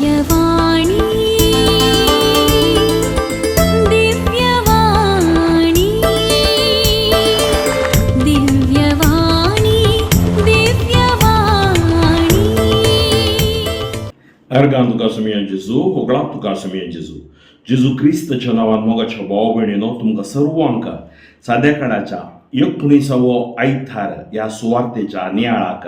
दिव्यवाणी, दिव्यवाणी, दिव्यवाणी, दिव्यवाणी. अर्गां तुका सुमया जेजू, होगळां तुका सुमया जेजू. जेजू क्रिस्ताच्या नांवान मोगाच्या भाव भयणीनो, तुमकां सर्वांक साद्या काळाच्या 19वो आयतार ह्या सुवार्तेच्या नियाळाक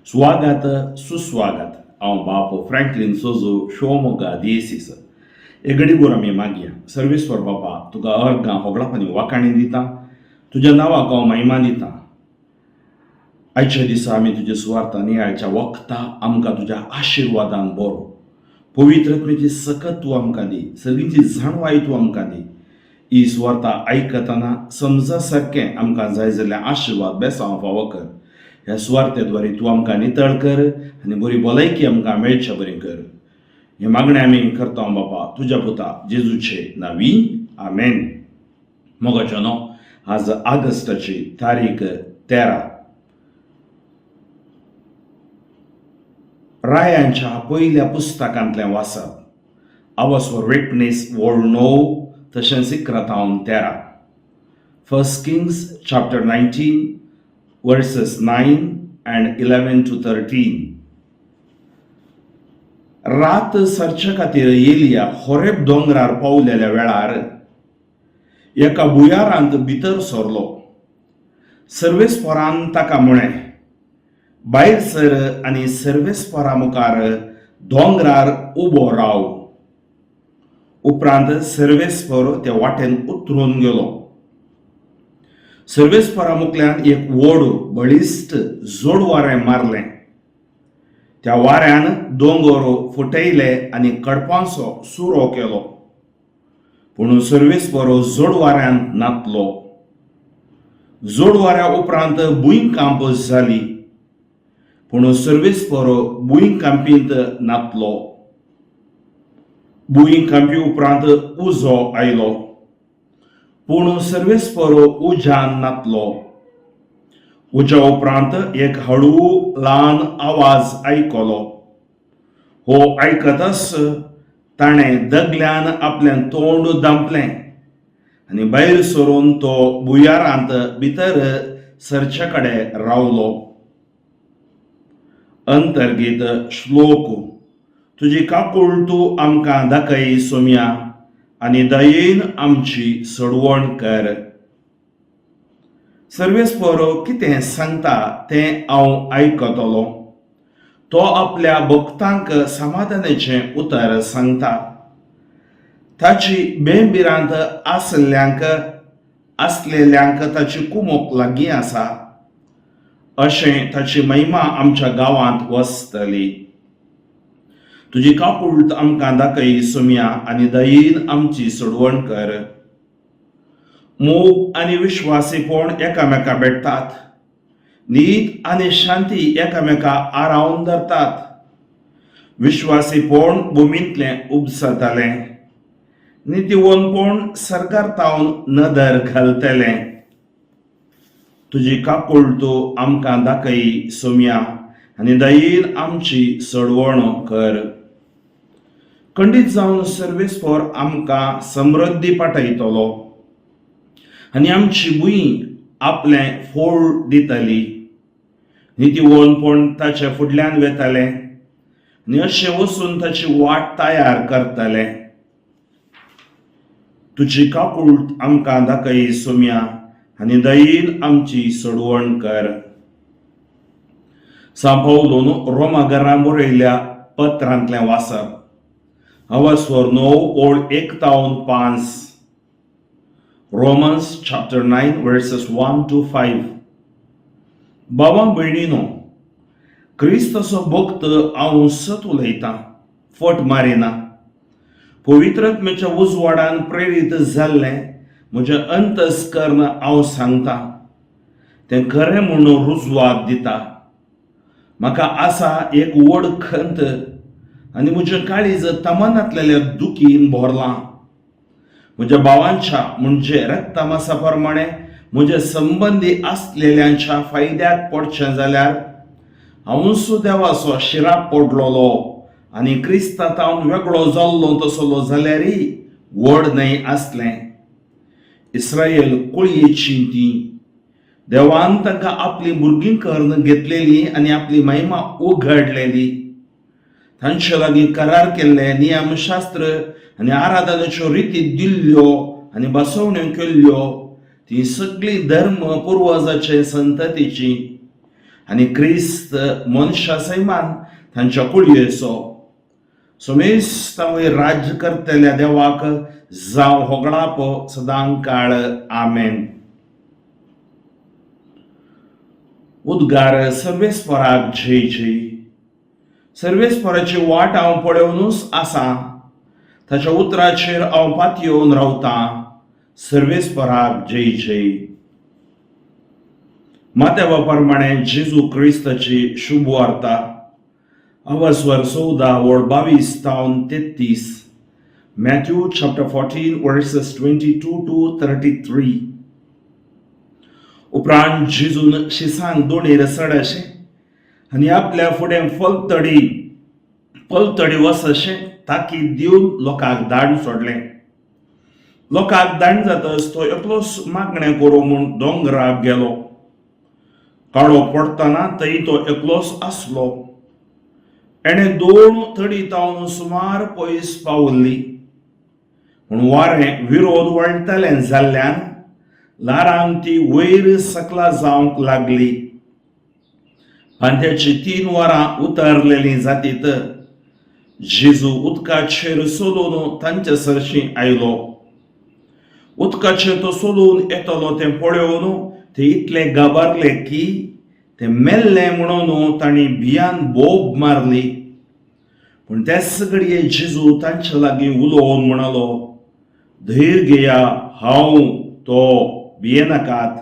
स्वागत सुस्वागत. हांव बाप फ्रँकलीन सोजो, शिवमोगा दियेसीस. हे घडीभर आमी मागया. सर्वेस्वर बापा, तुका अर्गां होगळापानी वाखाणी दिता, तुज्या नांवाक हांव महिमा दिता. आयच्या दिसा आमी तुज्या सुवार्ता नियाळच्या वखता आमकां तुज्या आशिर्वादान बरो पवित्र आत्म्याची सकत तूं आमकां दी, सगळींची जाणवाय तूं आमकां दी. ही सुवार्ता आयकतना समजा सारकें आमकां जाय जाल्यार आशिर्वाद बेसांव फावो कर. ह्या सुवार्ते द्वारे तूं आमकां नितळ कर आनी बरी भलायकी आमकां मेळच्या बरी कर. हे मागणें आमी करता बापा तुज्या पुता जेजूचे नांवी, आमेन. मोगाचो न्हू, आज ऑगस्टाची तारीख 13. रायांच्या पयल्या पुस्तकांतलें वाचप, अवस्वर वेटणीस वळ 9 तशेंच 11 तावन 13. First Kings chapter 19 verses 9 and 11 to 13. रात सरच्या खातीर एलिया होरेब दोंगरार पावलेल्या वेळार एका भुयारांत भितर सरलो. सर्वेस्परान ताका म्हळें, भायर सर आनी सर्वेस्परा मुखार दोंगरार उबो राव. उपरांत सर्वेस्पर त्या वाटेन उतरून गेलो. सर्वेस्परा मुखल्यान एक व्हड बळिश्ट जोड वारें मारलें. त्या वाऱ्यान दोंगर फुटयले आनी कडपांचो सुरो केलो, पूण सर्वेस्पर जोड वाऱ्यान नातलो. जोड वाऱ्या उपरांत भुंयकांप जाली, पूण सर्वेस्पर भुंयकांपींत नातलो. भुंयकांपी उपरांत उजो आयलो, पूण सर्वेस्पर उज्यान नातलो. उज्या उपरांत एक हळू ल्हान आवाज आयकलो. हो आयकतच ताणें दगल्यान आपलें तोंड दांपलें आनी भायर सरून तो भुयारांत भितर सरचे कडेन रावलो. अंतर्गीत श्लोक. तुजी काकूळ तूं आमकां दाखय सोम्या आनी दयेन आमची सोडवण कर. सर्वेस्पर कितें सांगता तें हांव आयकतलो. तो आपल्या भक्तांक समाधानाचें उतर सांगता. ताची बेंबिरांत आसलेल्यांक ताची कुमोक लागीं आसा. अशें ताची महिमा आमच्या गांवांत वसतली. तुजी काकूळट आमकां दाखय सोम्या आनी दयेन आमची सोडवण कर. मोग आनी विश्वासीपण एकामेका भेटतात. नीत आनी शांती एकामेका आरावन धरतात. विश्वासीपण भुमींतलें उपसतलें, नितीवंतपण सरकार तावन नदर घालतलें. तुजी काकूळ तूं आमकां दाखय सोम्या आनी दयेन आमची सोडवण कर. खंडीत जावन सर्वेस्पर आमकां समृद्धी पाठयतलो आनी आमची भूंय आपलें फळ दितली. नितीवंतपण ताच्या फुडल्यान वेतालें आनी अशें वचून ताची वाट तयार करतलें. तुजी काकूळ आमकां दाखय सोम्या आनी दयेन आमची सोडवण कर. सांपावलोन रोमा घरां बरयल्ल्या पत्रांतलें वाचप, अवस्वर 9 ओळ 1 तावन 5. Romans chapter 9 verses 1 to 5. बाबा भयणीनो, क्रिस्ताचो भक्त हांव सत उलयतां, फट मारिना. पवित्र आत्म्याच्या उजवाडान प्रेरीत जाल्लें म्हजें अंतस्कर्ण हांव सांगता तें खरें म्हणून रुजवात दिता. म्हाका आसा एक व्हड खंत आनी म्हजें काळीज तमनातलेल्या दुखीन भरलां. म्हज्या भावांच्या, म्हणजे रक्तमासा प्रमाणे म्हजे संबंदी आसलेल्यांच्या फायद्याक पडचें जाल्यार हांवूच देवाचो शिराप पडलोलो. आनी क्रिस्ता तावन वेगळो जाल्लो तसलो जाल्यार व्हड न्हय आसलें. इस्रायल कुळयेचीं तीं. देवान तांकां आपलीं भुरगीं करून घेतलेलीं आनी आपली महिमा उगडलेली. तांचे लागीं करार केल्ले, नियमशास्त्र आनी आराधनेच्यो रिती दिल्ल्यो आनी बसवण्यो केल्ल्यो. ती सगळी धर्म पुर्वजाचे संततीची आनी क्रिस्त मनशा सैमान तांच्या कुळयेचो. समेस्तां वयर राज्य करतल्या देवाक जावं होगळाप सदां काळ. आमेन. उद्गार सर्वेस्पराक जय जय. सर्वेस्पराची वाट हांव पळोवनूच आसा, ताच्या उतराचेर हांव पातयेवन रावतां. सर्वेस्पराक जय जय. मात्या प्रमाणे जेजू क्रिस्ताची शुभ वार्ता, अवस्वर 14 ओळ 22 तावन 33. Matthew chapter 14 verses 22 to 33. उपरांत जेजून शिसांक दोणीर चड अशें आनी आपल्या फुडें फलतडी पलतडी वच अशें ताकीद दिवन लोकांक दाण सोडलें. लोकांक दाण जातच तो एकलोच मागणें करूं म्हूण दोंगराक गेलो. काळो पडटना थंय तो एकलोच आसलो. एणें दोन तडी तावन सुमार पयस पावल्ली, पूण वारें विरोध वळटलें जाल्ल्यान ल्हारांक ती वयर सकला जावंक लागली. फांत्याची 3 वरां उतरलेलीं जातीत जेजू उदकाचेर चलून तांचे सरशीं आयलो. उदकाचेर तो चलून येतलो तें पळोवन ते इतले घाबरले की ते मेल्ले म्हणून तांणी भियान बोब मारली. पूण त्याच घडये जेजू तांचे लागीं उलोवन म्हणालो, "धैर्य घेया, हांव तो, भियेनाकात."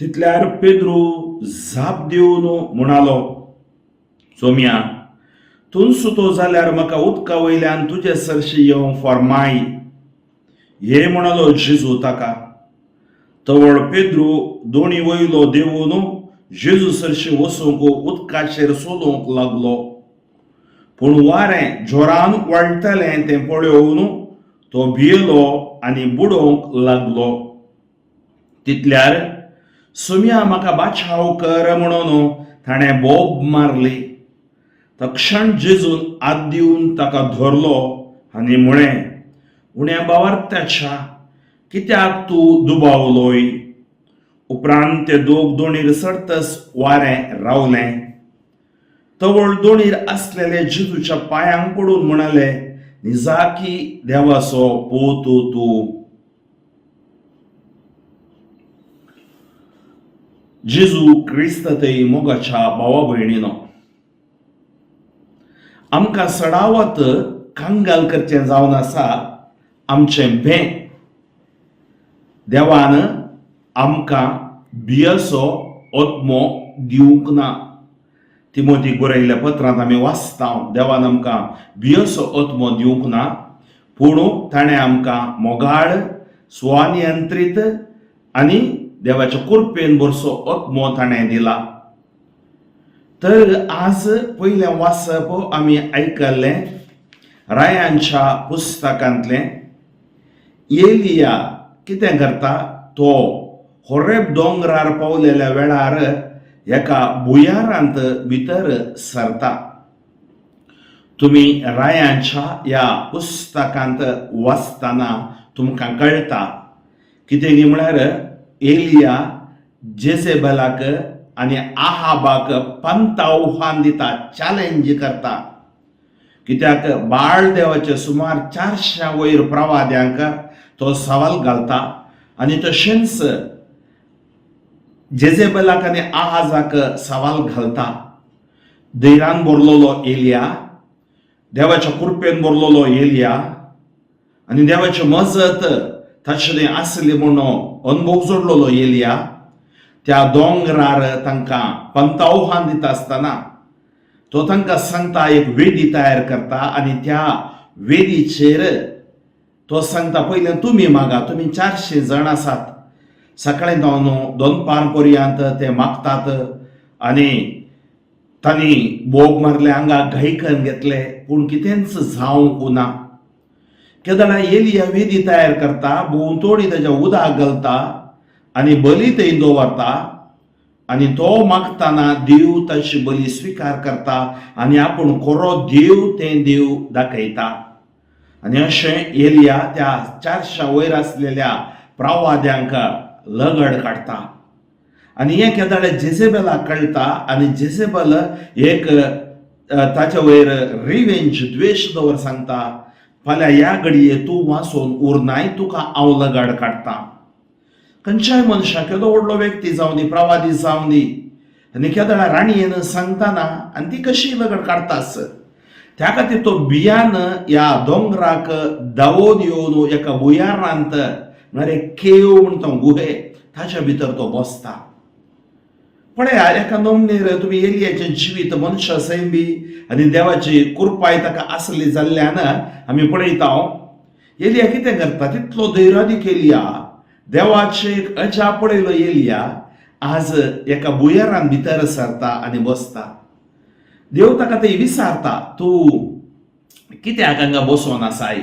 तितल्यार पेद्रू जाप दिवन म्हणालो, "सोम्या, तूंच तो जाल्यार म्हाका उदका वयल्यान तुजे सरशी येवंक फॉर्माय." हे म्हणालो जेजू ताका. तवळ पेद्रू दोणी वयलो देवून जेजू सरशी वचूंक उदकाचेर चलोवंक लागलो. पूण वारें जोरान वळटलें तें पळोवन तो भियेलो आनी बुडोवंक लागलो. तितल्यार, "सोम्या, म्हाका बाचाव कर," म्हणून ताणें बोब मारली. तक्षण जेजून हात दिवन ताका धरलो आनी म्हळें, "उण्या बावार्थ्याच्या, कित्याक तूं दुबावलोय?" उपरांत ते दोग दोणीर चडतच वारें रावलें. तवळ दोणीर आसलेले जेजूच्या पांयांक पडून म्हणाले, "निजाकी देवाचो पूत तूं." जेजू क्रिस्ततय मोगाच्या भावा भयणीनो, आमकां सडावत कांगाल करचें जावन आसा आमचें भें. देवान आमकां भियसो आत्मो दिवंक ना. तिमोतीक बरयल्ल्या पत्रांत आमी वाचता, देवान आमकां भियसो आत्मो दिवंक ना, पूण ताणें आमकां मोगाळ, स्वनियंत्रीत आनी देवाच्या कृपेन भरसो आत्मो ताणें दिला. तर आज पयलें वाचप आमी आयकल्लें रायांच्या पुस्तकांतलें. एलिया कितें करता? तो होरेब दोंगरार पावलेल्या वेळार एका भुयारांत भितर सरता. तुमी रायांच्या ह्या पुस्तकांत वाचतना तुमकां कळटा कितें म्हळ्यार एलिया जेजेबलाक आनी आहाबाक पंत आव्हान दिता, चॅलेंज करता. कित्याक बाळ देवाचे सुमार 400 वयर प्रवाद्यांक तो सवाल घालता आनी तशेंच जेजेबलाक आनी आहाजाक सवाल घालता. धैर्यान भरलेलो एलिया, देवाच्या कृपेन भरलेलो एलिया आनी देवाची मजत ताचे आसली म्हणून अनुभव जोडलेलो एलिया त्या दोंगरार तांकां पंतावहान दिता आसतना तो तांकां सांगता, एक वेदी तयार करता आनी त्या वेदीचेर तो सांगता, पयलें तुमी मागा, तुमी 400 जाण आसात. सकाळी जावन दोनपार पर्यंत ते मागतात आनी तांणी बोग मारले, आंगाक घाई करून घेतले, पूण कितेंच जावंक ना. केदळा एलिया वेदी तयार करता, भोंवतोणी ताच्या उदक घालता आनी बली थंय दवरता आनी तो मागतना देव ताची बली स्विकार करता आनी आपूण खरो देव तें देव दाखयता. आनी अशें एलिया त्या चारशां वयर आसलेल्या प्रवाद्यांक लगड काडटा. आनी हें केदाळे जेझेबेलाक कळटा आनी जेझेबल एक ताच्या वयर रिवेंज, द्वेश दवर सांगता, फाल्यां ह्या घडये तूं वाचून उरनाय, तुका हांव लगड काडटा. खंयच्याय मनशाक, केदो व्हडलो व्यक्ती जावं दी, प्रवादी जावं दी, आनी केदळा राणयेन सांगतना आनी ती कशी लगड काडटास. त्या खातीर तो भियान ह्या दोंगराक धांवून येवन एका भुंयारांत, म्हळ्यार एक केव म्हणटा, गुहे, ताच्या भितर तो बसता. पळया, एका नमनेर तुमी एलियाचें जिवीत, मनशा सैम बी आनी देवाची कृपाय ताका आसली जाल्ल्यान आमी पळयता एलिया कितें करता. तितलो धैर्यादीक एलिया, देवाचें एक अजाप पळयलो एलिया आज एका भुंयारान भितर सरता आनी बसता. देव ताका थंय विचारता, तूं कित्याक हांगा बसोन आसाय?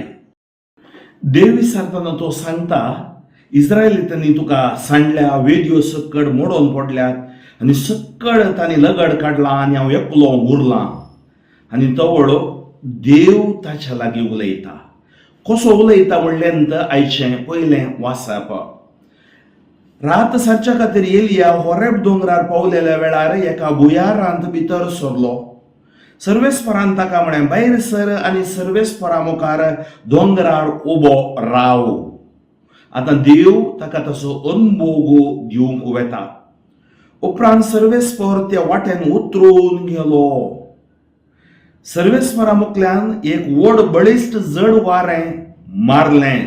देव विचारतना तो सांगता, इस्रायलितांनी तुका सांडल्या, वेदयो सक्कड मोडोन पडल्यात आनी सक्कड तांणी लगड काडला आनी हांव एकलो उरलां. आनी तवळ देव ताच्या लागीं उलयता. कसो उलयता म्हणलें नंतर आयचें पयलें वाचप. रात सारच्या खातीर एलिया होरेब दोंगरार पावलेल्या वेळार एका भुयारांत भितर सरलो. सर्वेस्परान ताका म्हळें, भायर सर आनी सर्वेस्परा मुखार दोंगरार उबो राव. आतां देव ताका तसो अनभोग दिवंक वेता. उपरांत सर्वेस्पर त्या वाटेन उतरून गेलो. सर्वेस्परा मुखल्यान एक व्हड बळिश्ट जड वारें मारलें.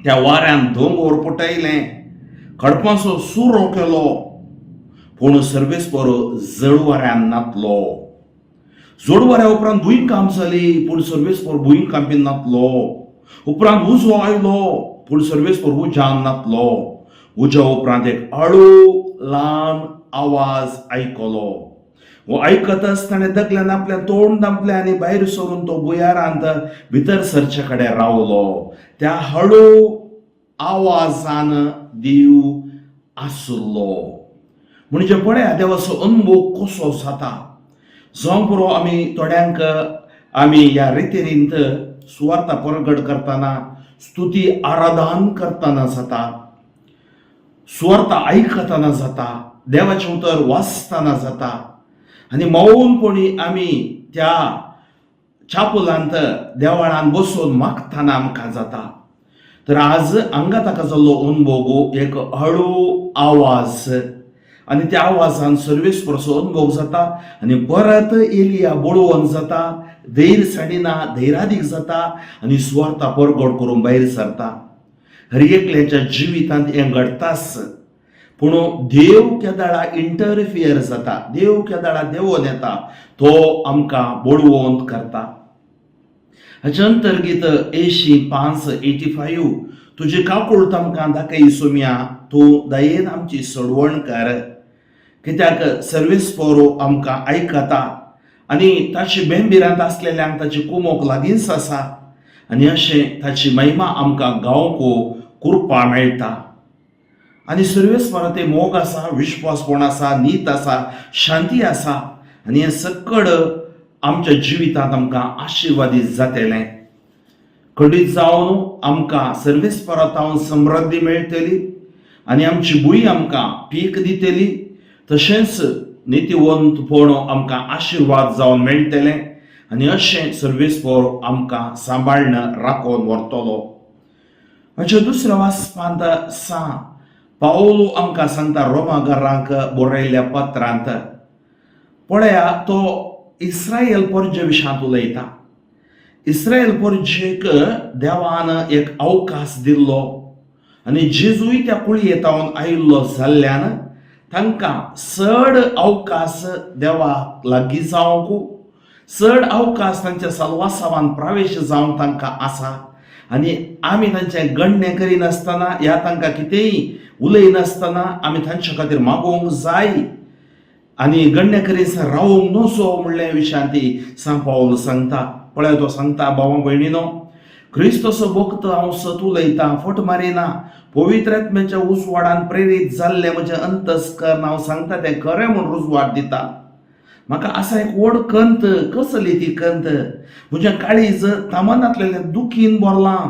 त्या वाऱ्यान दोंगोर पुटयलें, खडपांचो सुरो केलो, पूण सर्वेस्पर जड वाऱ्यान नातलो. जड वाऱ्या उपरांत भुंयकांप जाली, पूण सर्वेस्पर भुंयकांपीन नातलो. उपरांत उजो आयलो, पूण सर्वेस्पर उज्यान नातलो. उज्या उपरांत एक हळू ल्हान आवाज आयकलो. हो आयकतच ताणें दगल्यान आपलें तोंड धांपलें आनी भायर सरून तो भुंयारांत भितर सरचे कडेन रावलो. त्या हळू आवाजान देव आसलो. म्हणजे पळया, देवाचो अनुभव कसो जाता. जावं पुरो, आमी थोड्यांक आमी ह्या रितीरींत सुवार्ता परगट करतना, स्तुती आराधन करतना जाता, सुवार्ता आयकतना जाता, देवाचें उतर वाचतना जाता आनी मौनपणी आमी त्या चापुलांत देवळान बसून मागतना आमकां जाता. तर आज हांगा ताका जाल्लो अनुभव एक हळू आवाज आनी त्या आवाजान सर्वेस्पराचो अनुभव जाता आनी परत एलिया बळवंत जाता, धैर्य साडिना, धैर्यादीक जाता आनी सुवार्ता परगट करून भायर सरता. हर एकल्याच्या जिवितांत हें घडटाच, पूण देव केदाळा इंटरफियर जाता, देव केदाळा देवोन येता, तो आमकां बळवंत करता. हाचे अंतर्गीत 85, 85, तुजी काकूळत आमकां दाखय सोम्या, तूं दयेन आमची सोडवण कर. कित्याक सर्वेस्पर आमकां आयकता आनी ताची बेंबिरांत आसलेल्यांक ताची कुमोक लागींच आसा आनी अशें ताची महिमा आमकां गावंक कृपा मेळटा. आनी सर्वेस्परा ते मोग आसा, विश्वासपण आसा, नीत आसा, शांती आसा आनी हें सक्कड आमच्या जिवितांत आमकां आशिर्वादीत जातलें. खंडीत जावन आमकां सर्वेस्परांत समृद्धी मेळटली आनी आमची भूंय आमकां पीक दितली. तशेंच नितीवंतपण आमकां आशिर्वाद जावन मेळटलें आनी अशें सर्वेस्पर आमकां सांबाळ्न राखोवन व्हरतलो. हाच्या दुसऱ्या वाचपांत सा पावलो आमकां सांगता रोमागारांक बरयल्ल्या पत्रांत. पळया, तो इस्रायल परजे विशांत उलयता. इस्रायल परजेक देवान एक अवकाश दिल्लो आनी जेजूय त्या कुळयेतावन आयिल्लो जाल्ल्यान तांकां चड अवकाश देवाक लागीं जावंक, चड अवकाश तांच्या सलवासावान प्रवेश जावंक तांकां आसा. आनी आमी तांचें गण्णें करिनासतना ह्या तांकां कितेंय उलयनासतना आमी तांच्या खातीर मागोवंक जाय. आनी गण्यकरीस रावंक नसो म्हणले विशयान ती सांत पावल सांगता. पळय तो सांगता, भावा भयणीनो, क्रिस्तचो भक्त हांव सत उलयतां, फट मारिना. पवित्र आत्म्याच्या उजवाडान प्रेरीत जाल्लें म्हजें अंतस्कर्ण हांव सांगता तें खरें म्हूण रुजवात दिता. म्हाका आसा एक व्हड कंत. कसली ती कंत? म्हजें काळीज तामनांतलें दुखीन भरलां.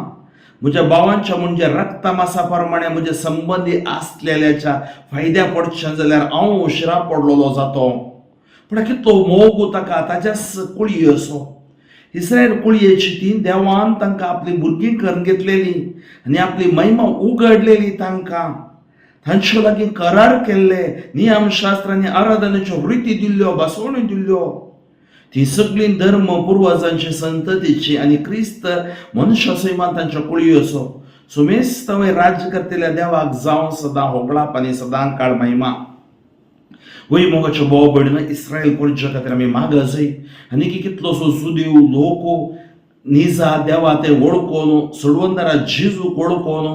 म्हज्या भावांच्या म्हणजे रक्ता मासा प्रमाणे म्हजे संबंदी आसलेल्याच्या फायद्या पडचें जाल्यार हांव उशिरा पडलेलो जातो. पूण कितलो मोग ताका ताज्याच कुळये असो. इस्रायल कुळयेची ती देवान तांकां आपली भुरगीं करून घेतलेली आनी आपली महिमा उगडलेली तांकां. तांचे लागीं करार केल्ले, नियमशास्त्र आनी आराधनेच्यो रिती दिल्ल्यो, बसवण्यो दिल्ल्यो. ती सगळीं धर्म पुर्वजांची संततीची आनी क्रिस्त मनुष्य सैमान तांच्या कुळयो. सुमेस्त राज्य करतल्या देवाक जावं सदां होगळाप आनी सदां काळ महिमा. वय मोगाच्या भाव भयणीनो, इस्रायल परजा खातीर आमी मागजय आनी की कितलोसो जुदेव लोक निजा देवा ते वळखून, सोडवंदारा जेजूक वळखून,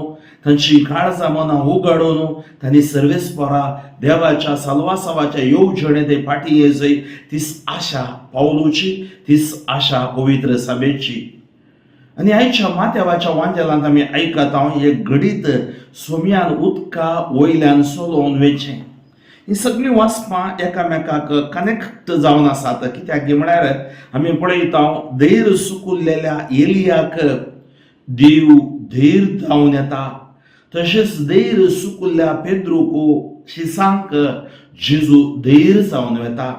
तांची काळजां मनां उगाडून तांणी सर्वेस्परा देवाच्या साल्वासावाच्या येवजणे ते फाटीं येजय. तीच आशा पावलूची, तीच आशा पवित्र सभेची. आनी आयच्या माथ्यावाच्या वांजेलांत आमी आयकता एक घडीत सोम्यान उदका वयल्यान चलोवन वेचें. ही सगळीं वाचपां एकामेकाक कनेक्ट जावन आसात. कित्याक म्हळ्यार आमी पळयता, धैर्य सुकुल्लेल्या एलियाक देव धैर्य जावन येता, तशेंच धैर्य सुकुल्ल्या पेद्रूक शिसांक जेजू धैर्य जावन वता.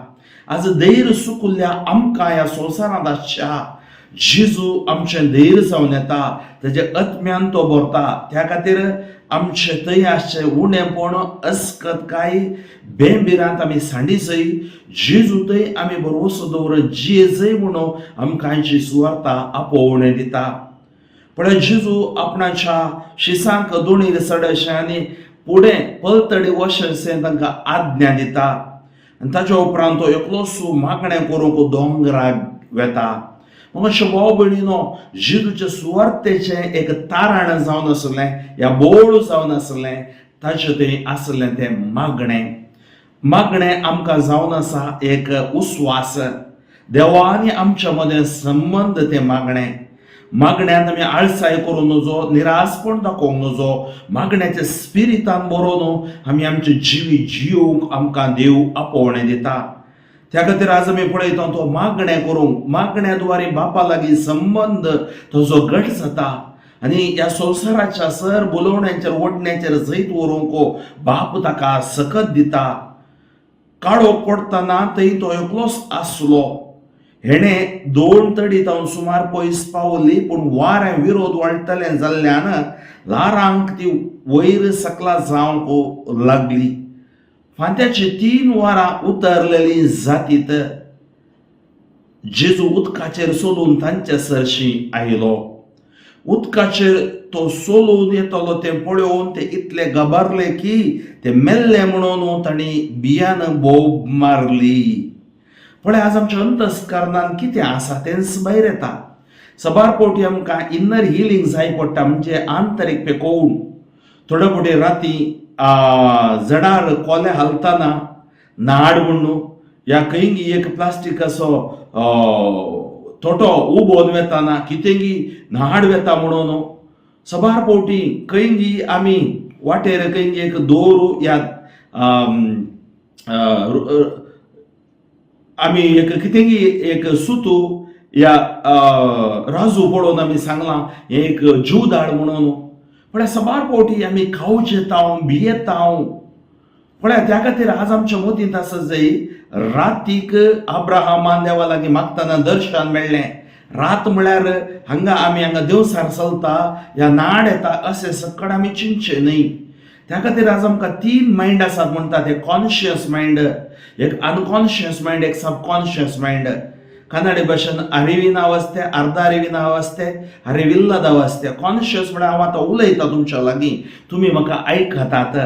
आज धैर्य सुकुल्ल्या आमकां ह्या संवसारांत आसच्या जेजू आमचें धैर्य जावन येता. तेजे आत्म्यान तो भरता. त्या खातीर आमचे थंय आसचें उणेपण, अस्कत काय बेंबिरांत आमी सांडीजय, जेजू थंय आमी भरवसो दवर जियेजय म्हणून आमकां आयची सुवार्ता आपोवणें दिता. पळय, जेजू आपणाच्या शिसांक दोणीर चडशें आनी फुडें पलतडी वशें तांकां आज्ञा दिता आनी ताच्या उपरांत तो एकलोसो मागणें करूंक दोंगराक वेता. मग अशें भाव भयणीनो, जेजूचे सुवार्तेचें एक तारण जावन आसलें या बोळ जावन आसलें ताचें थंय आसलें तें मागणें. मागणें आमकां जावन आसा एक उस्वास. देवा आनी आमच्या मदें संबंद तें मागणें. मागण्यांत आमी आळसाय करूं नजो, निरासपण दाखोवंक नजो. मागण्याच्या स्पिरितान बरोवन आमी आमचें जिवीत जियोवंक आमकां देव आपोवणें दिता. त्या खातीर आज आमी पळयता, तो मागणें करूंक, मागण्या द्वारे बापा लागीं संबंद ताजो घट जाता आनी ह्या संवसाराच्या सर बोलोवण्याचेर ओडण्याचेर जैत व्हरूंक बाप ताका सकत दिता. काळोख पडटना थंय तो एकलोच आसलो. हेणें दोन तडी तावन सुमार पयस पावली, पूण वारें विरोध वाडटलें जाल्ल्यान ल्हारांक ती वयर सकला जावंक लागली. फांत्याची 3 वरां उतरलेली जातीत जेजू उदकाचेर चलून तांचे सरशी आयलो. उदकाचेर तो चलून येतलो तें पळोवन ते इतले घाबरले की ते मेल्ले म्हणून तांणी बियान बोब मारली. पळय, आज आमच्या अंतस्करणान कितें आसा तेंच भायर येता. सबार फावटी आमकां इनर हिलींग जाय पडटा, म्हणजे आंतरीक पेकोवन. थोडे फावटी राती जडार कोले हालतना नाड म्हणून या खंयगी एक प्लास्टिकाचो थोटो उबोन वेताना कितेंगी नाड वेता म्हणून, सबार फावटी खंयगी आमी वाटेर खंयगी एक दोर या आमी एक कितेंगी एक सुतू या राजू पळोवन आमी सांगलां हें एक जीवदाळ म्हणून. पळय, सबार फावटी आमी खावचेताव, भियेताव. पळय, त्या खातीर आज आमच्या मतींत आसा जाय, रातीक अब्राहमान देवा लागीं मागतना दर्शन मेळ्ळें. रात म्हळ्यार हांगा आमी हांगा देवसार चलता या नाड येता अशें सकड आमी चिंतचें न्हय. त्या खातीर आज आमकां 3 मायंड आसात म्हणटा ते, कॉन्शियस मायंड, एक अनकॉन्शियस मायंड, एक सबकॉन्शियस मायंड. कन्नडी भाशेन ಅರಿವಿನ ಅವಸ್ಥೆ, अर्ध ಅರಿವಿನ ಅವಸ್ಥೆ, ಅರಿವಿಲ್ಲದ ಅವಸ್ಥೆ. कॉन्शियस म्हळ्यार हांव आतां उलयता तुमच्या लागीं, तुमी म्हाका आयकतात.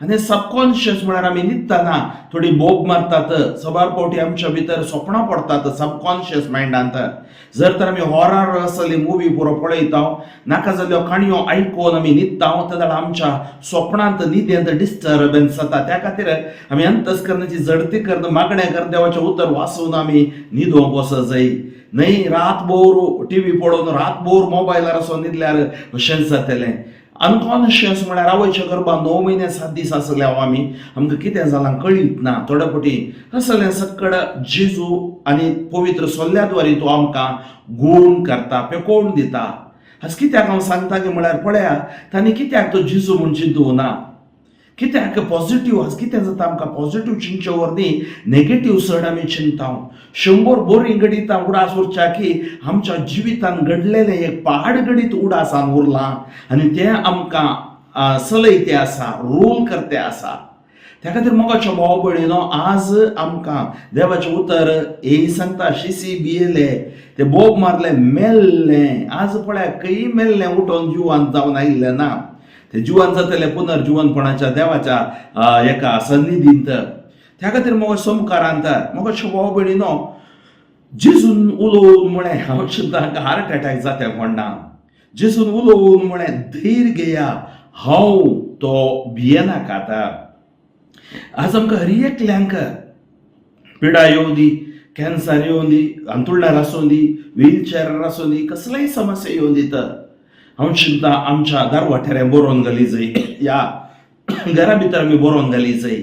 आनी सबकॉन्शियस म्हळ्यार आमी न्हिदतना थोडी बोब मारतात, सबार फावटी आमच्या भितर सपनां पडतात सबकॉन्शियस मायंडांत. जर तर आमी हॉरर असली मुवी पुरो पळयता, नाका जाल्ल्यो काणयो आयकून आमी न्हिदता, तेन्ना आमच्या स्वप्नांत न्हिदेंत डिस्टर्बन्स जाता. त्या खातीर आमी अंतस्करणाची झडती करून, मागणें करून, देवाचें उतर वाचून आमी न्हिदोंक वचत जाय. न्हय रातभर टिवी पळोवन, रातभर मोबायलार असो न्हिदल्यार अशेंच जातलें. अनकॉन्शियस म्हळ्यार आवयच्या गर्भान 9 म्हयने 7 दीस आसले हांव आमी, आमकां कितें जालां कळीत ना थोडे फावटी. असलें सकड जेजू आनी पवित्र सोल्ल्या द्वारे तो आमकां गूण करता, पेकोवन दिता. आज कित्याक हांव सांगता की म्हळ्यार पळया, तांणी कित्याक तो जेजू म्हूण चिंतूं ना? कित्याक पॉझिटिव्ह? आज कितें जाता, आमकां पॉझिटिव्ह चिंतचे वरवीं नेगेटीव चड आमी चिंता. 100 बरीं घडितां उडास उरच्या की आमच्या जिवितान घडलेलें एक पाड घडीत उडासान उरलां आनी तें आमकां चलयते आसा, रूल करते आसा. त्या खातीर मोगाच्या भाव भयणीनो, आज आमकां देवाचें उतर हें सांगता, शिसी भियेले, ते बोब मारले, मेल्लें. आज पळया, खंय मेल्लें उठोवन जिवान जावन आयिल्लें ना. ते जिवन जातले पुनर्जिवनपणाच्या देवाच्या एका सन्निधींत. त्या खातीर मोगा समकारांत, मोगाच्या भाव भयणीनो, जेजून उलोवन म्हळें, हांव चिंता हार्ट अटॅक जाता कोणा, जेजून उलोवन म्हळें, धैर्य घेया, हांव तो, भियेनाकात. आज आमकां हर एकल्यांक पिडा येवं दी, कॅन्सर येवं दी, अंतुळणार आसूं दी, व्हीलचेअर आसूं दी, कसलेय समस्या येवं दी, तर हांव चिंता आमच्या दारवाट्यार बरोवन घाली जाय, ह्या घरा भितर आमी बरोवन घाली जाय,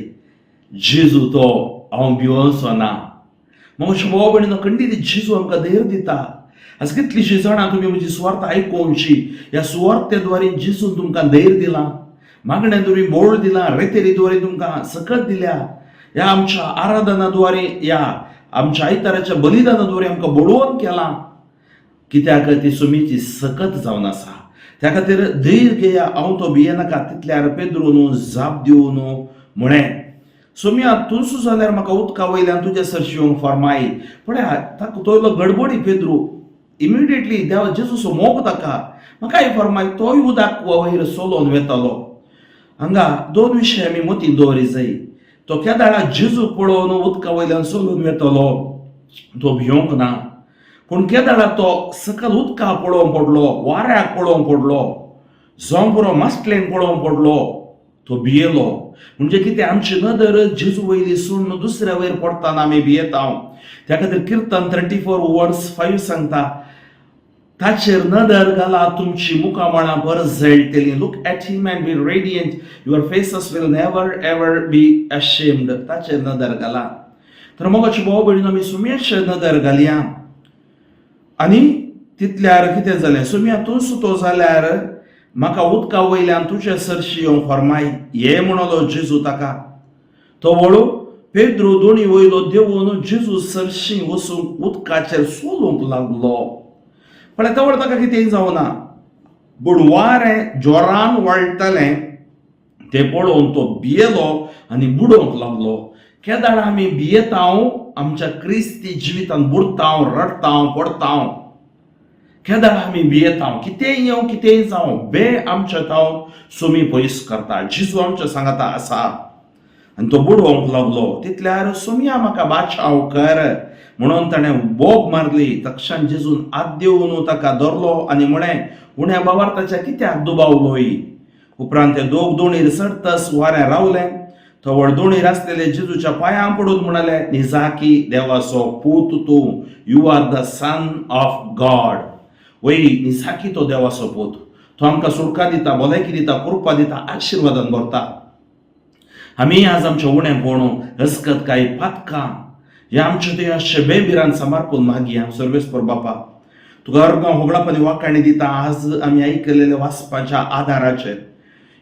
जेजू तो, हांव भिवनचो ना. मग भाव भयणीनो, खंडीत जेजू आमकां धैर्य दिता. आज कितलीशीं जाणां तुमी म्हजी सुवार्थ आयकोवची, ह्या सुवार्तेद्वारे जेजून तुमकां धैर्य दिलां, मागण्या द्वारे बोळ दिलां, रेतेरी द्वारे तुमकां सकत दिल्या, ह्या आमच्या आराधना द्वारे, ह्या आमच्या आयताराच्या बलिदाना द्वारे आमकां बळोवन केलां. कित्याक ती सुमीची सकत जावन आसा. त्या खातीर धैर्य घेया, हांव तो, भियेनाका. तितल्यार पेद्रून जाप दिवन म्हळें, सोम्या, तूं जाल्यार म्हाका उदका वयल्यान तुज्या सरशी येवंक फर्माय. पळया, ताका तो इल्लो गडबडी. पेद्रू इमिडिएटली देवा जेजूचो मोग ताका, म्हाकाय फर्माय. तोय उदक वयर सोलोवन वेतालो. हांगा दोन विशय आमी मतींत दवरी जाय. तो केदाळा जेजू पळोवन उदका वयल्यान सोलून वेतलो, तो भियोंक ना. पूण केदाळा तो सकल उदका पळोवंक पडलो, वाऱ्याक पळोवंक पडलो, जावं पुरो मासलेन पळोवंक पडलो, तो भियेलो. म्हणजे कितें, आमची नदर जेजू वयली सोडून दुसऱ्या वयर पडटाना आमी भियेता. त्या खातीर किर्तन 34 वर्स 5 सांगता, ताचेर नदर घाला, तुमची मुखामळां परजळटली. Look at him and be radiant, your faces will never ever be ashamed. ताचेर नदर घाला. तर मोगाचे भाव भयणीनो, आमी सुम्याचेर नदर घालया. आनी तितल्यार कितें जालें? सुम्या, तूं सुतो जाल्यार म्हाका उदका वयल्यान तुजे सरशी येवंक फर्माय. ये म्हणलो जेजू ताका. तो वळू पेद्रू दोणी वयलो देवून जेजू सरशी वचूंक उदकाचेर चलूंक लागलो. पण तवळ ताका कितेंय जावना, पूण वारें जोरान वळटलें तें पळोवन तो भियेलो आनी बुडोवंक लागलो. केदाळ आमी भियेतांव, आमच्या क्रिस्ती जिवितान बुडतांव, रडतांव, पडतांव. केदाळ आमी भियेतांव, कितेंय येवं, कितेंय जावं, बे आमच्या ताव सोमी पयस करता. जेजू आमच्या सांगाता आसा. आनी तो बुडोवंक लागलो. तितल्यार सोमया, म्हाका बाचाव कर म्हणून ताणें बोब मारली. तक्षण जेजून हात दिवन ताका धरलो आनी म्हळें, उण्या भावार्थाच्या कित्याक दुबावलोय? उपरांत ते दोग दोणीर चडतस वारें रावलें. तवळ दोणीर आसलेले जेजूच्या पांयां पडून म्हणाले, निजाकी देवाचो पूत तूं. You are the Son of God. वय, निजाकी तो देवाचो पूत. तो आमकां सुटका दिता, भलायकी दिता, कृपा दिता, आशिर्वादान भरता. आमी आज आमच्या उणेपण, हसकत काय पातकां ह्या आमच्या ते अशे बेबिरान समर्पून मागया. सर्वेस्पर बापा, तुका अर्गां, होगळाप आनी वाखाणी दिता. आज आमी आयकलेले वाचपाच्या आदाराचेर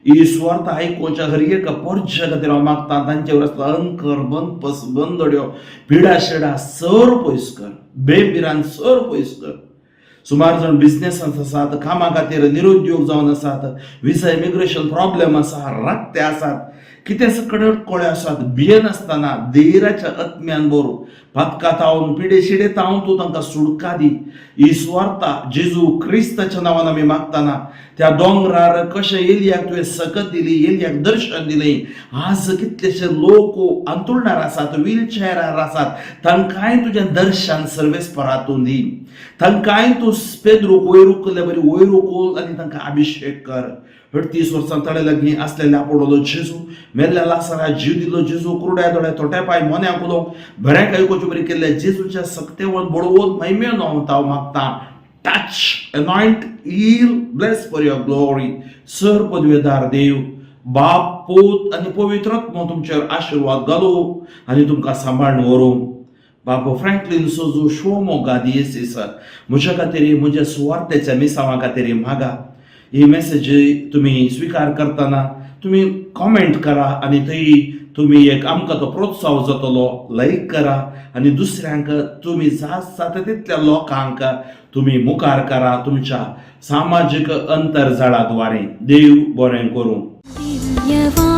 ही सुवार्थ आयकुच्या हर एका पोरच्या खातीर हांव मागता, तांचेवर आसलो अंकर, बंदपस, बंदड्यो, पिडा शिडा सर पयस कर, बेबिरान सर पयस कर. सुमार जाण बिजनेसांत आसात, कामा खातीर निरुद्योग जावन आसात, विजा इमिग्रेशन प्रॉब्लेम आसा, रक्ते आसात. कितें कडक कोळे आसात, भियेनासतना धैर्याच्या आत्म्यान बरो पातका तावन पिडे शिडे तावन तूं तांकां सुडका दी. ही सुवार्ता जेजू क्रिस्ताच्या नांवान आमी मागतना, त्या दोंगरार कशें एलियाक तुवें सकत दिली, एलियाक दर्शन दिलें, आज कितलेशे लोक अंतुळणार आसात, व्हीलचेअरार आसात, तांकांय तुजें दर्शन सर्वेस्परातून दी. तांकांय तूं पेद्रूक वयर उखल्ले बरी वयर उखल आनी तांकां अभिशेक कर. 38 वर्सां तळे लागीं आसलेल्या आपोडलो जेजू, मेल्ल्या लासरा जीव दिलो जेजू, कुरड्या दोळ्या, थोट्या पांय, मोन्या उलोवंक, बऱ्या आयकुचे बरी केल्ल्या जेजूच्या सक्तेवन बळवून महिमेन हांव मागता, touch, anoint, heal, bless for your glory. Sir पदवेदार देव बाप, पूत आनी पवित्र आत्मो तुमचेर आशिर्वाद घालू आनी तुमकां सांबाळून व्हरूं. बाबा फ्रँकलीन सोजू शिवमोगा दियेसीस म्हज्या खातीर, म्हज्या सुवार्तेच्या मिसांवा खातीर मागा. ही मेसेज तुमी स्विकार करतना तुमी कॉमेंट करा आनी थंय तुमी एक आमकां तो प्रोत्साह जातलो. लायक करा आनी दुसऱ्यांक तुमी जात जाता तितल्या लोकांक तुमी मुखार करा तुमच्या सामाजीक अंतरजाळा द्वारे. देव बरें करूं. दिव्यवाणी.